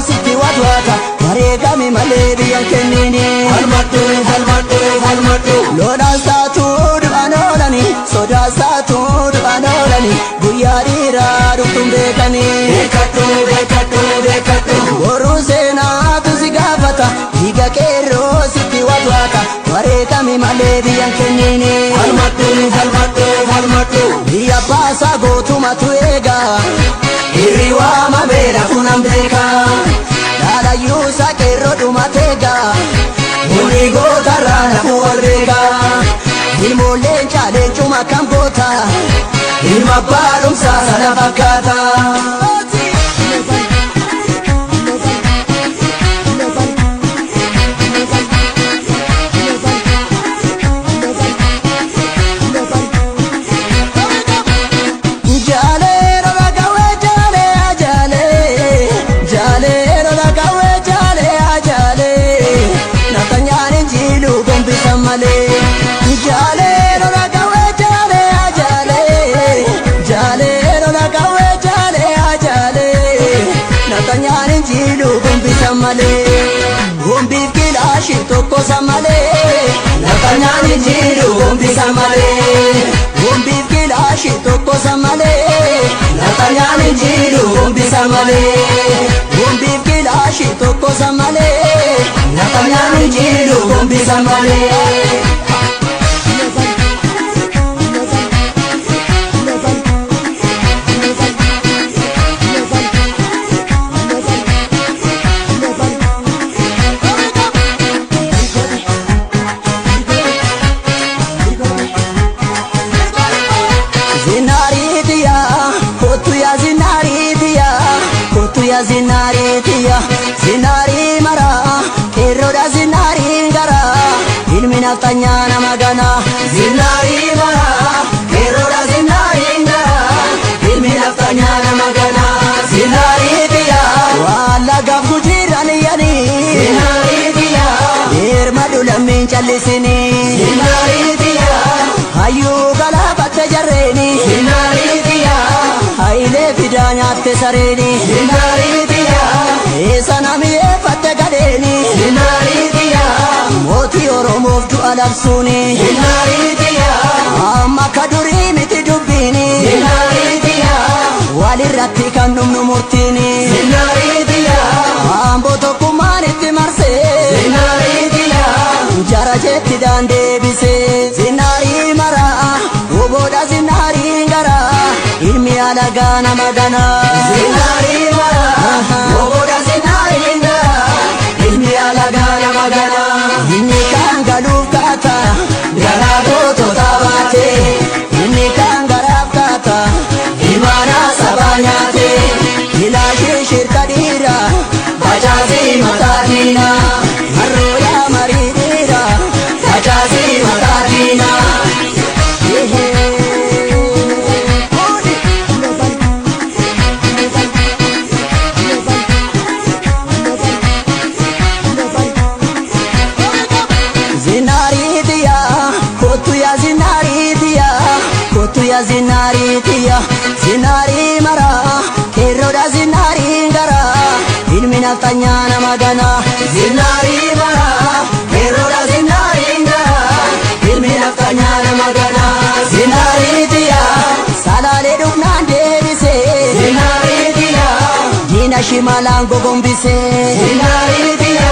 sitti watwaata wareegami malee biyyan kennini. Falmadhu falmadhu falmadhu. Lolaan saatuu du'an oolani sodaan saatuu du'an oolani guyyaa dhiiraa dhuftuun beekani. Beekadhu beekadhu beekadhu. Boruu seenaatu si gaafata dhiiga qeerroo sitti watwaata wareegami malee biyyan kennini. Falmadhu falmadhu falmadhu. Biyya baasaa gootumatu eega Irri waamamee lafuun beeka. Dhaalayyuusaa qeerroo dhumateega Bunni gootarraa lafuu wal beeka. Ilmoolleen caaleencuma kam goota Ilma abbaa dhumsaa sana fakkaata. Jaalee rola qawwee jaalee ajaalee jaalee rola qawwee jaalee ajaalee nafxanyaan injiiluu gombisa malee. Jaalee rola qawwee jaalee ajaalee jaalee rola qawwee jaalee ajaalee nafxanyaan injiiluu gombisa malee. Gombiif kilaashii tokko malee Nafxanyaan injiiluu gombisa malee. Gombiif kilaashii tokko malee. Nafxanyaan injiiluu gombisa malee. Gombiif kilaashii tokko malee. Nafxanyaan injiiluu gombisa malee. Zinaariitiya kottu yaa zinaariitiya kottu yaa zinaariitiya zinaarii maraa qeerroodha zinaariin garaa ilmi nafxanyaa nama ganaa. Zinaarii maraa qeerroodha zinaariin garaa ilmi nafxanyaa nama ganaa. Zinaariitiya Waan lagaaf gujiiraan iyyanii zinaariitiya Eerma dhulammiin callisinii zinaariitiya hayyuu galaafatte jarreeni zinaariitiya hayilee fidaa nyaatte sareeni zinaariitiya eessa nami'eeffatte gadheeni zinaariitiya mootii oromoof du'a labsuuni zinaariitiya amma akka durii miti dubbiini zinaariitiya walirratti kan dhumnu murtiini zinaariitiya amboo tokkummaan itti marsee zinaariitiya jara jeetti daandeebisee zinaarii maraa oboodha zinaariin garaa ilmi alagaa nama ganaa. Zinaarii maraa oboodha zinaariin garaa ilmi alagaa nama ganaa. Inni kaan galuuf kaata Garaa gootota baate inni kaan garaaf kaata imaanaa sabaa nyaate ilaashee shirka dhiira facaasii mataa diinaa harrooyaa marii dhiira. facaasii mataa diinaa. Zinaariitiya kottu yaa zinaariitiya kottu yaa zinaariitiya zinaarii maraa qeerroodha zinaariin garaa ilmi nafxanyaa nama ganaa. Zinaarii maraa qeerroodha zinaariin garaa ilmi nafxanyaa nama ganaa. Zinaariitiya Salaalee dhufnaan deebisee zinaariitiya diina shimalaan gogombisee zinaariitiya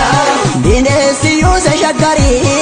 bineensi yuuse shaggarii